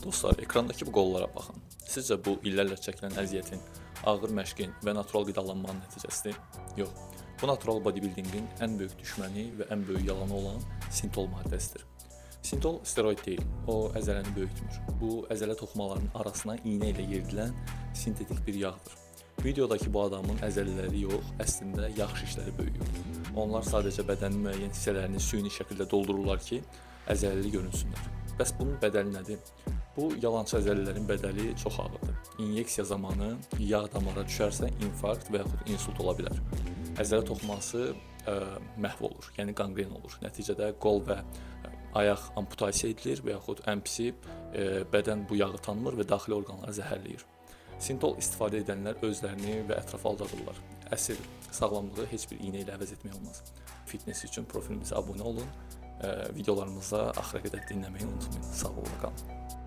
Dostlar, ekrandakı bu qollara baxın. Sizcə bu illərlə çəkilən əziyyətin, ağır məşqin və natural qidalanmanın nəticəsidir? Yox. Bu natural bodybuildingin ən böyük düşməni və ən böyük yalanı olan sintol maddəsidir. Sintol steroid deyil, o əzələni böyütmür. Bu əzələ toxumalarının arasına iynə ilə yeridilən sintetik bir yağdır. Videodakı bu adamın əzələləri yox, əslində yağ şişləri böyüyür. Onlar sadəcə bədənin müəyyən hissələrini süni şəkildə doldururlar ki, əzələli görünsünlər. Bəs bunun bədəli nədir? Bu yalançı əzələlərin bədəli çox ağırdır. İnyeksiya zamanı yağ damara düşərsə infarkt və yaxud insult ola bilər. Əzələ toxuması məhv olur, yəni qanqren olur. Nəticədə qol və ayaq amputasiya edilir və yaxud ən pisi bədən bu yağı tanımır və daxili orqanları zəhərləyir. Sintol istifadə edənlər özlərini və ətrafı aldadırlar. Əsl sağlamlığı heç bir iynə ilə əvəz etmək olmaz. Fitness üçün profilimizə abunə olun. Videolarımıza axıra qədər dinləməyi unutmayın. Sağ olun.